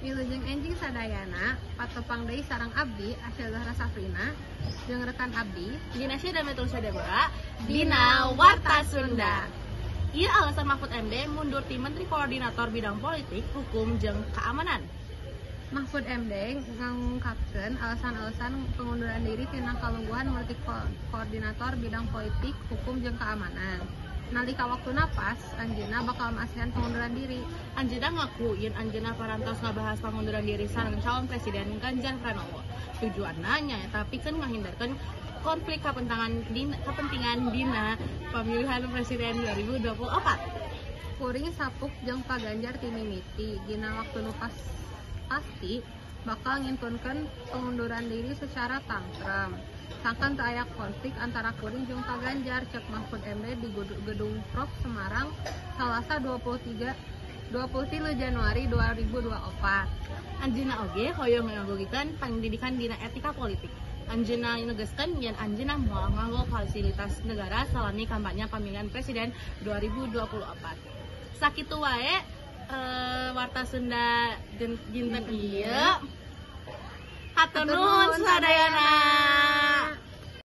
Wilujeng enjing sadayana, patepang deui sareng abdi, Asya Zahra Safrina, jeung rekan abdi, Dinasya dan Metrusya Deborah, Dina Warta Sunda. Ieu alasan Mahfud MD mundur ti Menteri Koordinator Bidang Politik, Hukum, jeung Keamanan. Mahfud MD ngungkapkeun alasan-alasan pengunduran diri tina kalungguhan Menteri Koordinator Bidang Politik, Hukum jeung Keamanan. Nalika waktuna pas, anjeunna bakal masihan pengunduran diri. Anjeunna ngaku yen anjeunna parantos ngabahas pangunduran diri sareng calon presiden Ganjar Pranowo. Tujuanna nyaeta pikeun ngahindarkeun konflik kepentingan dina pemilihan presiden 2024. Kuring sapuk jeung Pak Ganjar ti mimiti, dina waktu nu pas pasti bakal ngintunkeun pengunduran diri secara tangtrem. Sangkan teu aya konflik antara kuring jeung Pak Ganjar, cek Mahfud MD di Gedung Prok Semarang, Salasa 23 23 Januari 2024. Anjeunna oge hoyong ngayogikeun pandidikan dina etika politik. Anjeunna negeskeun yen anjeunna moal nganggo fasilitas negara salami kampanye pemilihan presiden 2024. Sakitu wae Warta Sunda dinten ieu. Hatur nuhun sadayana.